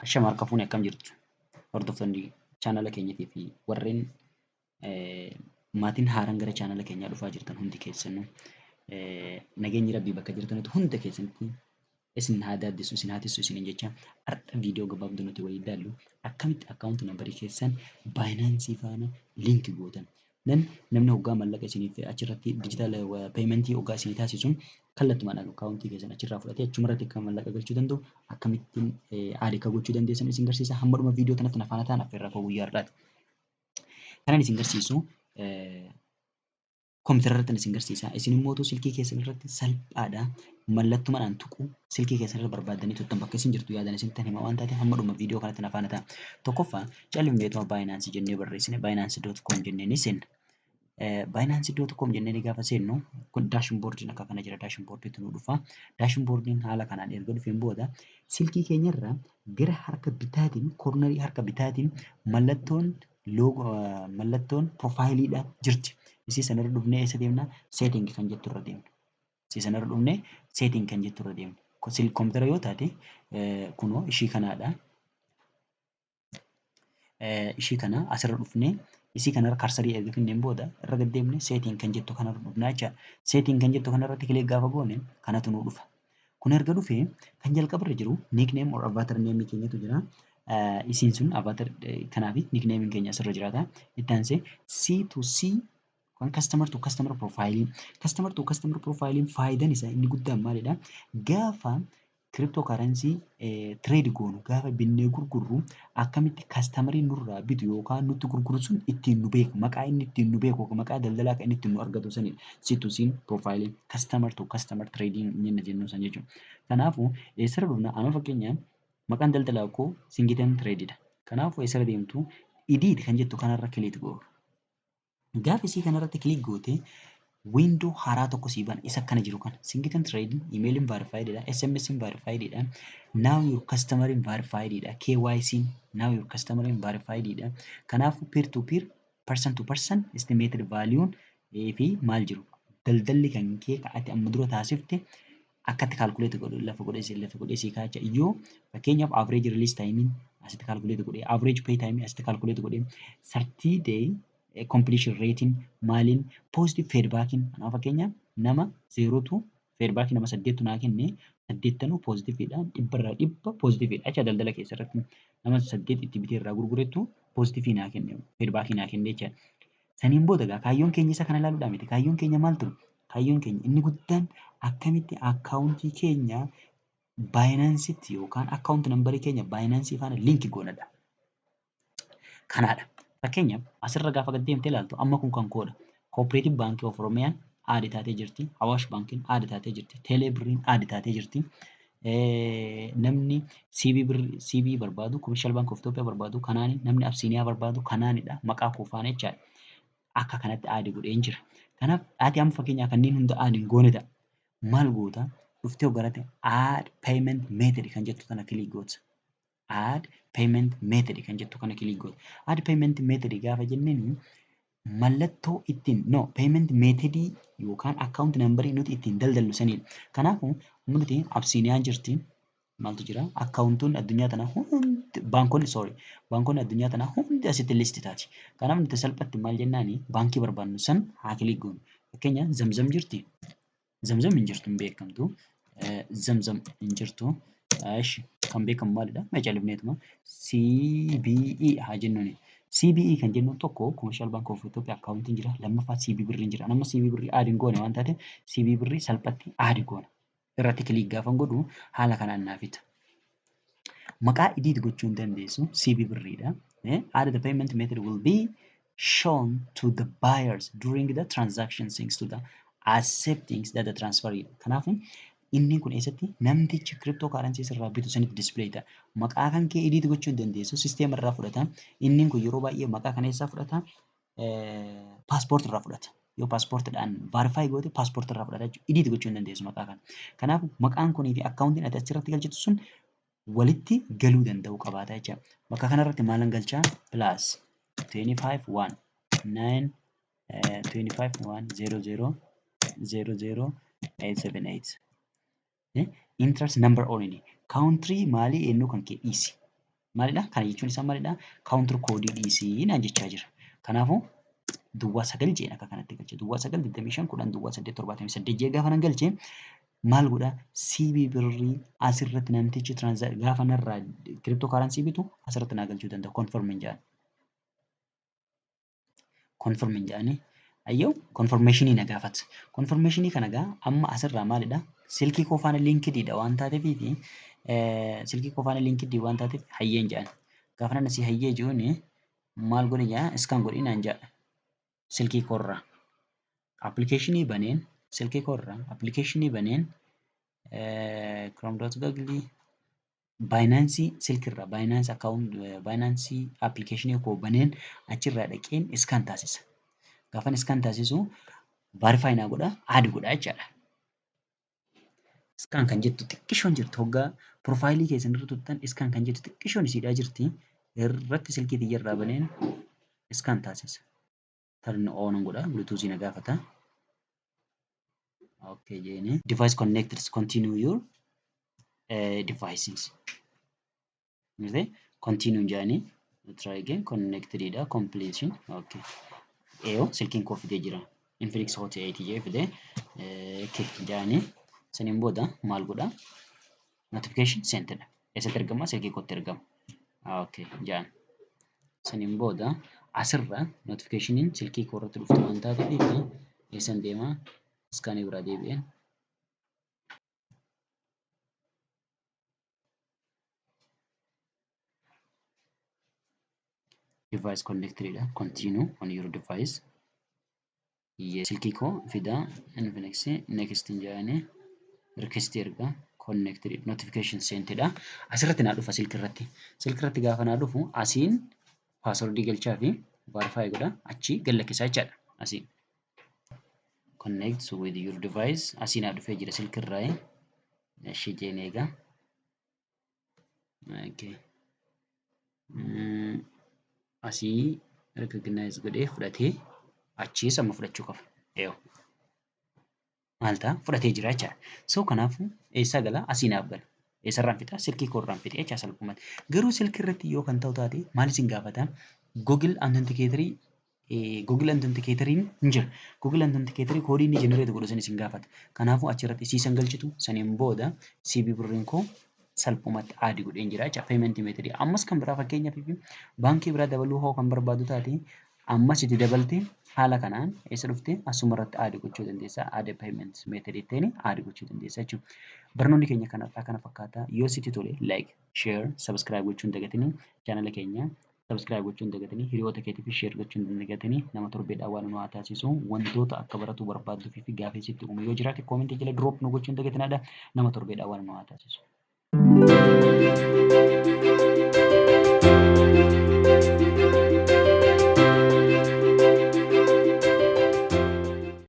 Ashama harka fuune, akkam jirtu? Hordoftoonni chaanala keenyatii fi warreen maatiin haaraan gara chaanala keenyaa dhufaa jirtan hundi keessanuu, nageenyi Rabbii bakka jirtanitti hunda keessanitti isin haa daaddisu, isin haa tissu isiniin jecha, har'a viidiyoo gabaabduu nuti waliin ilaallu akkamitti account numberii keessan Binance faana link gootan. Then namni hoggaa maallaqa isiniif achirratti digital paymentii hoggaa isinii taasisu, kallattumaan akkaawuntii keessan achirraa fudhatee achumarratti akka maallaqa galchuu danda'u, akkamittiin add akka gochuu dandeessan isin garsiisa. Hamma dhuma viidiyoo kanatti na faana ta'an affeerraa koo guyyaa har'aati. Kanan isin garsiisu koompitara irratti isin garsiisa. Isin immoo silkii keessan irratti salphaadha. Mallattumadhaan tuquu silkii keessan irra barbaaddanii tuttan bakka isin jirtu yaadan isin hima waan taateef, hamma dhuma viidiyoo kanatti na faana ta'a. Tokkoffaa, callisneetuma Binance jennee barreessine, Binance.com jennee ni seenna. Binance.com jennee gaafa seennu, kun dashboardiin akka kana jira. Dashboardiitu nu dhufa. Dashboardiin haala kanaan erga dhufeen booda, silkii keenyarra gara harka bitaatiin, cornerii harka bitaatiin mallattoon logo, mallattoon profileiidha jirti. Isii sanarra dhufnee eessa deemna? Setting kan jettu irra deemna. Isii sanarra dhufnee setting kan jettu irra deemna. Koompitara yoo taate kunoo ishii kanaadha. Ishii kana asirra dhufnee, isii kanarra cursorii erga finneen booda, irra gad deemnee setting kan jettu kanarra dhufnaa jechaadha. Setting kan jettu kanarratti click gaafa goone, kanatu nu dhufa. Kun erga dhufee, kan jalqabarra jiru nickname or avatar name keenyatu jira. Isiin sun avatar kanaafi nickname keenya asirra jiraata. Itti aansee C to C kan customer to customer profile. Customer to customer profile faayidaan isaa inni guddaan maalidha? Gaafa crypto currency trade goonu, gaafa binnee gurgurru, akkamitti customeriin nurraa bitu yookaan nutti gurguru sun ittiin nu beeku, maqaa inni ittiin nu beeku, maqaa daldalaa kan inni ittiin nu argatu sanidha. C2C profile, customer to customer trading jenna jennu san jechuudha. Kanaafuu eessarra dhufna? Amma fakkeenyaaf maqaan daldalaa koo Singitan Tradeidha. Kanaafuu eessarra deemtu? Edit kan jettu kanarra click gootu. Gaafa isii kanarratti click goote, window haaraa tokko sii bana, isa akkana jiru kana. Singitan Trading, emailiin verifiedidha, SMS'n verifiedidha, know your customer verifiedidha, KYC'n know your customer verifiedidha. Kanaafuu peer to peer, person to person, estimated value fi maal jiru, daldalli kan kee ati amma dura taasifte akkatti calculate godhu lafa godhee sii kaacha. Yoo fakkeenyaaf average release time asitti calculate godhee, average pay time asitti calculate godhee, 30 day completion rating maaliin, positive feedbackiin, kanaaf fakkeenyaaf nama zerotu feedbackii, nama saddeettu naa kenne, saddeettanuu positiveidha, 100% positiveidha jecha. Daldala keessa irratti nama saddeet itti bitee irraa gurgurettu positive naa kenne, feedbackii naa kenne jecha. Saniin booda egaa kaayyoon keenya isa kana ilaaluudhaa miti. Kaayyoon keenya maal ture? Kaayyoon keenya inni guddaan akkamitti akkaawuntii keenya Binanceitti yookaan account numberii keenya Binance faana link goonadha. Kanaadha. Fakkeenyaaf asirra gaafa gad deemtee ilaaltu, amma kun kan koodha. Cooperative Bank of Oromiyaan add taatee jirti. Awaash Baankiin add taatee jirti. Teelee Birriin add taatee jirti. Namni CBE Birrii CBE barbaadu, Commercial Bank of Ethiopia barbaadu kanaani, namni Absiiniyaa barbaadu kanaanidha. Maqaa koo faana jechaadha. Akka kanatti add godheen jira. Kanaaf ati amma fakkeenyaaf kanneen hunda add hin goone ta'a. Maal goota? Dhuftee garate add payment method kan jettu kana click goota. Add payment method kan jettu kana click goota. Add payment method gaafa jenneen, mallattoo ittiin no payment methodii yookaan account numberii nuti ittiin daldallu sanidha. Kanaafuu nuti Absiiniyaan jirti. Maaltu jira? Akkaawuntoonni addunyaa tanaa hundi, baankonni, sorry, baankonni addunyaa tanaa hundi asitti list taati. Kanaaf nuti salphatti maal jennaani, baankii barbaannu san haa click goonu. Fakkeenyaaf Zamzam jirti. Zamzam hin jirtu, hin beekamtu. Zamzam hin jirtu. Eshi, kan beekamu maalidha? Mee califneetuma CBE haa jennuuni. CBE kan jennu tokko Commercial Bank of Ethiopia akkaawuntiin jira. Lammaffaa CBE Birriin jira. Amma CBE Birrii add hin goone waan taateef, CBE Birrii salphatti add goona. Irratti click gaafa godhu, haala kanaan naaf fida. Maqaa edit gochuu hin dandeessu, CBE Birriidha. Add the payment method will be shown to the buyers during the transaction things to the accepting that the transfer. Kanaafuu inni kun eessatti namtichi crypto currency irraa bitu sanitti display ta'a. Maqaa kan kee edit gochuu hin dandeessu, system irraa fudhata. Inni kun yeroo baay'ee maqaa kana eessaa fudhata? Paaspoortii irraa fudhata. Yoo paaspoortiidhaan verify goote, paaspoortii irraa fudhata jechuudha. Edit gochuu hin dandeessu maqaa kana. Kanaaf maqaan kunii fi akkaawuntiin ati achirratti galchitu sun walitti galuu danda'u qabaata jechuudha. Bakka kanarratti maalan galchaa? Plus 25 1 9 25 1 0 0 0 0 8 7 8. Interest number only. Country maalii eenyu kan kee dhiisi. Maalidha? Kana jechuun isaa maalidha? Counter koodii dhiisii naan jechaa jira. Kanaafuu duwwaa 9 jeen akka kanatti galche. Duwwaa 9 25 10 duwwaa 8 78 jee gaafa nan galche maal godha? CBE birrii asirratti namtichi gaafa narraa kiriptoo kaaransii bitu asirratti naa galchuu danda'a. Confirm hin jedhan. Confirm hin jedhani. Ayyoo confirmationii na gaafata. Confirmationii kana gaa amma asirraa maalidha? Silkii koo faana linkidiidha waan taateefii fi silkii koo faana linkidii waan taateef hayyeen jedhan. Gaafa nan asii hayyee ji'uuni maal godhi jedha? Iskaan godhi naan jedha. Silkii koorraa. Appilikeeshinii baneen silkii koorraa appilikeeshinii baneen chrome.google Binance silkirraa Binance account Binance application koo baneen achirraa dhaqeen scan taasisa. Gaafan scan taasisu verify naa godha add godha jechaadha. Scan kan jettu xiqqishoon jirti hoggaa profaayilii keessan irra tuttan scan kan jettu xiqqishoon isiidhaa jirti. Irratti silkii tiyyarraa baneen scan taasisa. Turn on godha bluetooth na gaafata. Okay jeeni. Device connected continue your devices. Miti continue jedhanii try again connected dha completion okay. Eeyo silkiin koo fidee jira. Infinix Hot 8 jedhee fidee okay jedhanii saniin booda maal godha notification sent dha. Eessatti ergama? Silkii kootti ergama. Okay jedhan. Saniin booda asirra notificationiin silkii koo irratti dhufte waan taateef eessan deema? Iskaanii biraa deebi'een device connected dha. Continue on your device. Silkii koo fida Infinix next hin jedhanii request erga connected notification sent dha. Asirratti naa dhufa silkii irratti. Silkii irratti gaafa naa dhufu asiin paaswordii galchaa fi verify godha achi gad lakkisaa jechaadha. Asiin connect with your device asii naa dhufee jira silkii irraa. Ishee jeen eega. Okay. Asii recognize godhee fudhatee achiis amma fudhachuu qaba. Eeyo. Maal ta'a? Fudhatee jira jechaadha. So kanaafuu eessaa gala? Asii naaf gala. Eessarraan fixa? Silkii koorraan fixe jecha salphumatti. Garuu silkii irratti yoo kan ta'u taate maal isin gaafata? Google Authenticator Google Authenticatoriin hin jira. Google Authenticator koodii inni generate godhu san isin gaafata. Kanaafuu achirratti isiisan galchitu saniin booda CBE birriin koo salphumatti add godheen jira jecha payment method. Ammas kan biraa fakkeenyaaf baankii biraa dabaluu hoo kan barbaadu taate ammas itti dabalte haala kanaan eessa dhufte asuma irratti add gochuu dandeessa. Add payment method ittiin add gochuu dandeessa jechuudha. Barnoonni keenya kanarraa kana fakkaata. Yoo sitti tole like, share, subscribe gochuu hin dagatinii. Chaanala keenya subscribe gochuu hin dagatinii. Hiriyoota keetiif share gochuu hin dagatinii. Nama torbeedhaan waan nu haa taasisu. Wantoota akka baratu barbaadduu fi gaafii sitti uume yoo jiraate koomentii jala drop nu gochuu hin dagatinaadha. Nama torbeedhaan waan nu haa taasisu.